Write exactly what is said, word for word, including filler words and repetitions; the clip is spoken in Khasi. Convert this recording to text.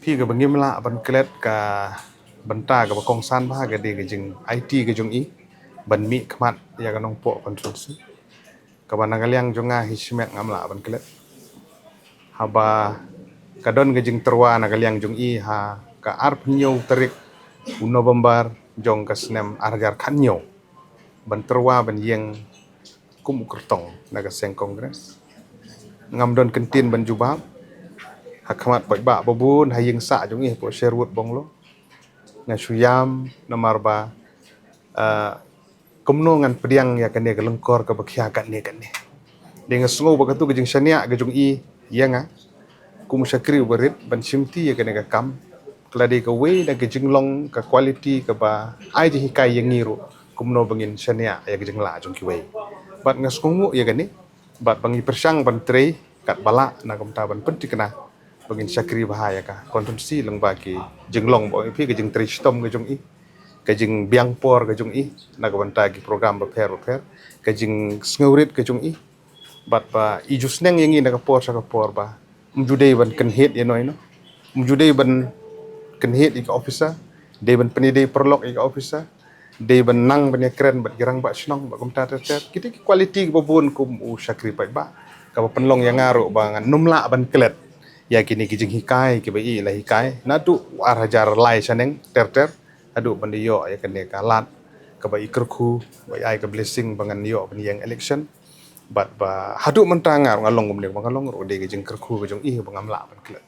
Phi, kaba ngim lah ban klet ka bynta kaba kongsan bha ka dei ka jing aiti ka jong i ban mih khmat ïa ka Nongpoh constituency. Kaba na ka liang jong nga hi shimet ngam lah ban klet. Haba ka don ka jingtyrwa na ka liang jong i ha ka arphew hynñiew tarik u November jong ka snem ar hajar khathynñiew ban tyrwa ban ïeng kum u kyrtong na ka seng Congress. Ngam don kyntien ban jubab. Ha khmat paidbah babun ha ïing sah jong i hapoh Sherwood Bungalow, nga shu ïam namar ba, ah, kumno ngan pdiang ïa kane ka lyngkor kaba khia katne katne. Dei nga sngew ba katu ka jingshaniah ka jong i ïa nga kum u shakri uba rit ban shimti ïa kane ka kam, ka la dei kawei na ka jinglong ka quality kaba ai jinghikai ïa ngi ruh kumno ba ngin shaniah ïa ka jinglah jong kiwei. Bad nga sngewbha ïa kane, bad ba ngi pyrshang ban trei katba lah na ka bynta ban pynthikna ba ngin shakri bha ïa ka constituency lyngba ki jinglong ba ong ïa phi, ka jingtrei shitom ka jong i, ka jingbiang por ka jong i na ka bynta ki program bapher bapher, ka jingsngewrit ka jong i. Bad ba i ju sneng ïa ngi na ka por sha ka por ba ym ju dei ban kynhied ïa no ïa no, ym ju dei ban kynhied ïa ka officer, dei ban pynïadei paralok ïa ka officer, dei ban nang ban ïakren bad ki rangbah shnong bad kumta ter ter. Kita ki quality kiba bun kum u shakri paidbah, kaba pynlong ïa nga ruh ba ngan nym lah ban klet ïa kine ki jinghikai kiba i la hikai naduh u ar hajar lai shaneng ter ter haduh ban da ïoh ïa kane ka lad kaba i kyrkhu, ba i ai ka blessing ba ngan ïoh ban ïeng election. Bad ba haduh mynta nga ruh nga long kumne ba nga long ruh, dei ka jingkyrkhu ka jong i ba ngam lah ban klet.